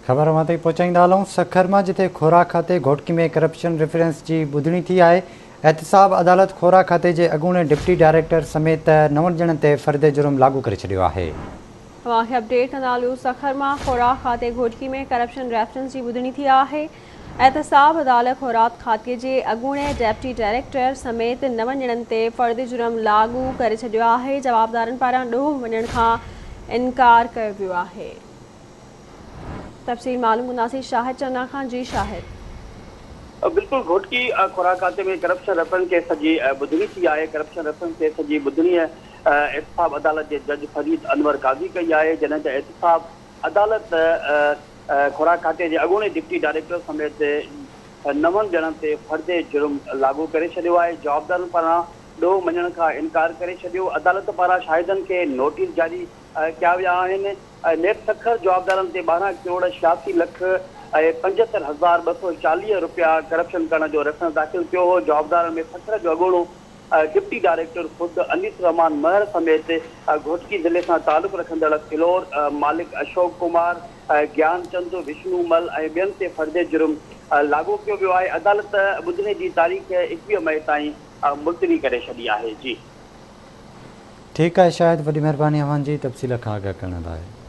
خبر اوهان تائين پهچائيندا هلون سکر مان جتي خوراڪ کاتي گهوٽڪي ۾ ڪرپشن ريفرنس جي ٻڌڻي ٿي آهي احتساب عدالت خوراڪ کاتي جي اڳوڻي ڊپٽي ڊائريڪٽر سميت نون ڄڻن تي فرد جرم لاڳو ڪري ڇڏيو آهي. اوهان کي اپڊيٽ ڪندا هلون سکر مان خوراڪ کاتي گهوٽڪي ۾ ڪرپشن ريفرنس جي ٻڌڻي ٿي آهي احتساب عدالت خوراڪ کاتي جي اڳوڻي ڊپٽي ڊائريڪٽر سميت نون ڄڻن تي فرد جرم لاڳو ڪري ڇڏيو آهي جوابدارن پاران ڏوهه مڃڻ کان انڪار ڪيو ويو آهي. تفصيل معلوم ڪنداسين شاهد چنا کان جي شاهد. بلڪل گهوٽڪي خوراڪ کاتي ۾ ڪرپشن ريفرنس ڪيس جي ٻڌڻي ٿي آهي، ڪرپشن ريفرنس ڪيس جي ٻڌڻي احتساب عدالت جي جج فريد انور قاضي ڪئي آهي، جڏهن ته احتساب عدالت خوراڪ کاتي جي اڳوڻي ڊپٽي ڊائريڪٽر سميت نون ڄڻن تي فرد جرم لاڳو ڪري ڇڏيو آهي، جوابدارن پاران ڏوهه مڃڻ کان انڪار ڪري ڇڏيو، عدالت پاران شاهدن کي نوٽيس جاري ڪيا ويا آهن. نيب سکر جوابدارن تي 12 ڪروڙ 86 لک ۽ 75240 رپيا ڪرپشن ڪرڻ جو ريفرنس داخل ڪيو هو. جوابدارن ۾ سکر جو اڳوڻو ڊپٽي ڊائريڪٽر فوڊ انيس الرحمان مهر سميت گهوٽڪي ضلعي سان تعلق رکندڙ فلور مالڪ اشوڪ ڪمار، گيان چند، وشنو مل ۽ ٻين تي فرد جرم لاڳو ڪيو ويو آهي. عدالت ٻڌڻي جي تاريخ 21 مئي تائين ملتوي ڪري ڇڏي آهي. جي. ٺيڪ آهي شاهد وڏي مهرباني اوهان جي تفصيل کان آگاهه ڪرڻ لاء.